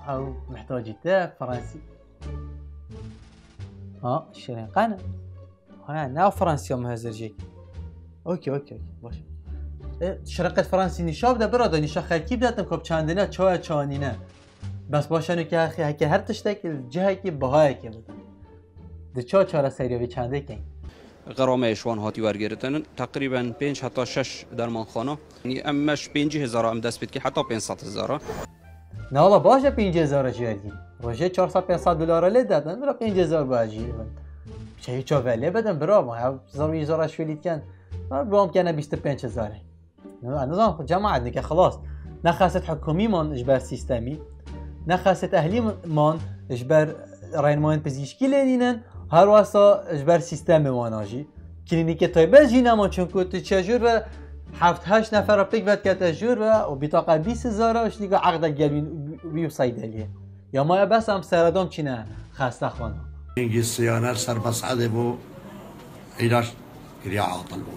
ew mihtacî te Fransî. Ha, şerenqe ne? Ha, ne Fransiya me hezir jek. Okey, okey, okey. Baş. E, şirin qet Fransî nîşa bide, bira da nîşa xelkî bide, tim kop çandine, çaya çanîne. Bes baş eno ki heke, heke her tiştek, cihekî, bihayekî bide. Di ça çareseriya vê çandê keyin. Xerameyê ji wan hatî wergirtin, teqrîben pênc heta şeş dermanxana. Yanî em me ji pêncî hezara em dest pê dikî heta pênc sed hezara. Ne wala baş e pêncî hezar jî ergî. Rojê çar sed pênc sed dolara lê dedin, bira pêncî hezar ba jî. Çeyî çave lê bedin bira ma ya zor wî zora şwêlî dikin. Bira bom kene bîst û pênc hezarê. Ne nizam xwe cemaet nike xilas. Ne xeset hikûmî man ji ber sîstemî. Ne xeset ehlî man ji ber rênmayên pizîşkî lê nînin. Her wesa ji ber sîstemê wana jî. Klînîkê taybet jî nema, çunku tu çe jûr ve heft heşt nefera pêk vedikete jûr ve û bîtaqa bîst hezar e, ştîka eqde gel wî, wî û seydeliyê. Ya maya bes em seredom çîne xeste xwana. Hingî siyane ser Mes'edê bû, îlaç kiriya atil bû.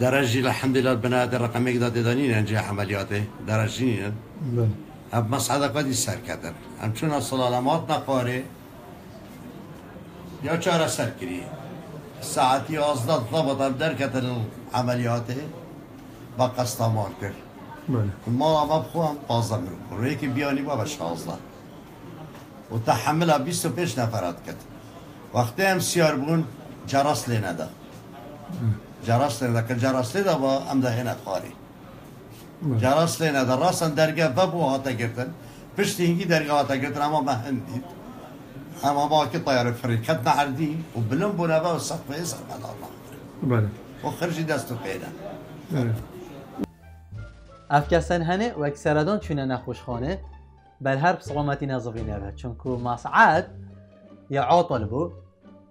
Derec jî elhamdülillah binayetê reqemêk de tê de nînin cihê emeliyatê, derec jî nînin. Ev Mes'edek xwedî serketin. Em çûne silalemat ne xwarê, Ya çareser kirî. Saetî yazdeh zebat em derketin emeliyatê, ba qesta mal kir. Belê. Mala me bi xwe em pazdeh mirov bûn. Rêkê biyanî ba be şazdeh. Û tehemila bîst û pênc nefera diket. Wextê em siyar bûn, ceras lê neda. Ceras lê neda, kir ceras lê da ba em de hêne xwarê. Caras lê neda, rasan derge vebû hate girtin. Piştî hingî derge hate girtin, hema me hin dît. Em hema ki tayarê firî ketine erdî û bilind bûne ve û seqfê ser me darna. Belê. Û xir jî dest û pê ne. Belê. Ev kesên henê wek seredan çûne nexweşxane, ber her bi selametî nezivîne ve. Çunku Mes'ed ya atil bû.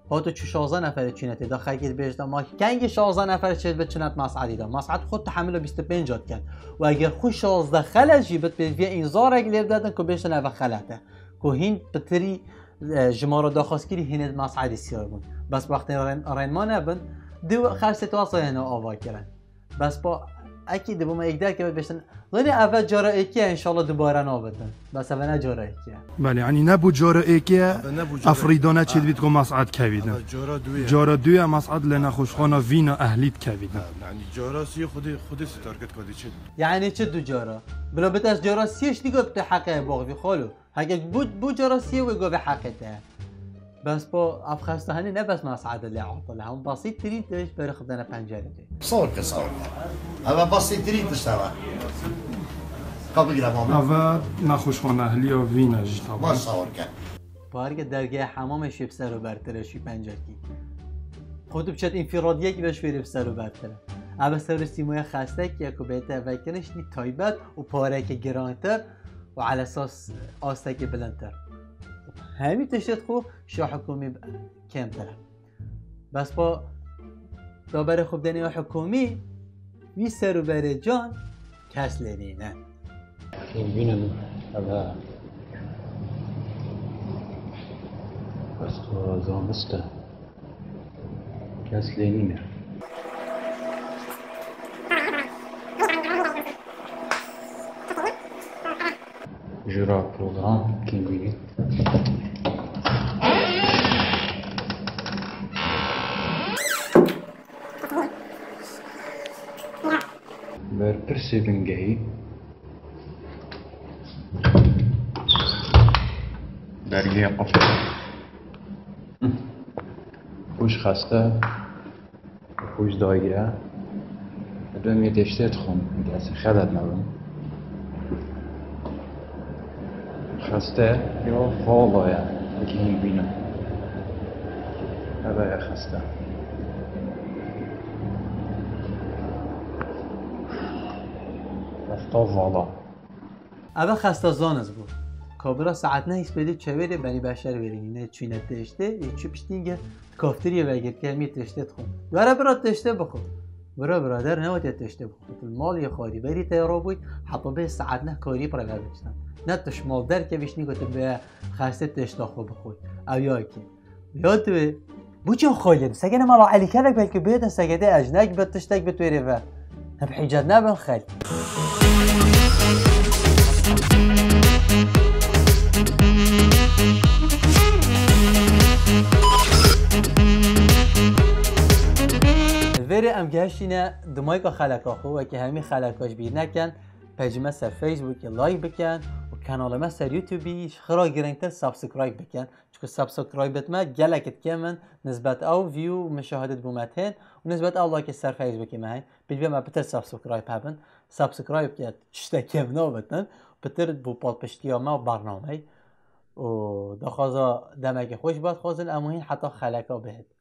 Hato çi şazdeh neferê çûne tê de, xelkê dibêjin, ma kengî şazdeh nefer çê dibe çinet Mes'edî de. Mes'ed xwe tehemila bîst û pênc diket. Û eger xwe şazdeh xele jî bit pêviye înzarek lê bidedin ku bêjin eve xelet e. Ku hîn pitirî, e, jimara daxwazkirî hînê di Mes'edî siyar bûn. Bes wextê rên-, rênma nebin, di xersê wasa hêne ava kirin. Bes pa ekî dibû me yek derkeve bêştin. Zanî eve cara êkê ye, înşallah dubare nabitin. Bes eve ne cara êkê ye. Belê, yanî ne bû cara êkê ye. Eve ne bû cara êkê. Ev rîdane çêdibît ku Mes'ed kevî din. Eve cara duyê ye. Cara duyê ye Mes'ed li nexweşxana vîna ehlî dikevî din. Ha, yanî cara siyê Xwedê, Xwedê sitar ket kadî çê. Yanî çi du cara? Bila bit ez cara siyê ştî got tu heqê boxvî xalo. Heke bû, bû cara siyê wê govê heqê te. Bes bo ev xesta henê ne bes Mes'ed e lê atil e. Hema basîttirîn tişt berê xwe bidene pencerê tê. Sawir ke, sawir ke. Eve basîttirîn tişt eve. Ka bigire mame. Eve nexweşxane ehliya vîne jî taban. Baş sawir ke. Parke dergehê hemamê şî bi ser û bertir e, şî pencerkî. Qutb çet înfiradiyekî ve şwêrê bi ser û bertir e. Eve ser û sîmoya xestekî ye ku bête vekirin ştî taybet û pareke girantir û elesas astekî bilindtir. Hemî tiştê xwe şa hikûmî kêmtir e. Bes pa da berê xwe bidêne ya hikûmî, wî ser û berê can kes lê nîne. Bîne min, eve esto zanist e. Kes lê nîne. Jura program kî bînî. Berpirsê bingehî. Dergehê qufl. Xweş xeste. Xweş dagiye. Dibê em ê tiştê dixwin. Ez xelet nebim. Xeste ya vala ye. Wekî hîn bîne. Eve ye xeste. Xeste vala. Eve xeste zaniz bû. Kabira saet neh îspêdî çewêrê benî beşer vêrî nîne çûne tiştê, yê çû piştî gir kaftiriyê vegirtiye mî tiştê dixwin. Were bira tiştê bixwe. Bira birader newatiye tiştê bixwe. Tu mal yê xwarî berî te ya rabûyt, heta bê saet neh karî pire vebiştan. Ne tu ji mal derkevî ji nî ku tu bê xestê tişta xwe bixwe. Ew ya kê. Ya tu wê. Bû çi xalin? Sege ne mala Elî Kelek belkî bêtin sege de ejnek bi tiştek bi twêrê ve. Hep hîcet nebin xel. Vêrê em gehiştîne di mayka xeleka xwe, wekî hemî xeleka ji bîr nekin, pejî me ser Facebookê like bikin û kanalê me ser YouTubeî ji xira girîngtir subscribe bikin. Çunku subscribe me gelek dikê min nisbet ew view û muşahede bû me tên û nisbet ew like ser Facebookê me hên. Pêdivê me pitir subscribe hebin. Subscribe ke tiştekê min nabetin. Pitir bû palpiştiya me û bernamey. Û daxwaza demekê xweş bad xwazin em hîn heta xeleka bihêt.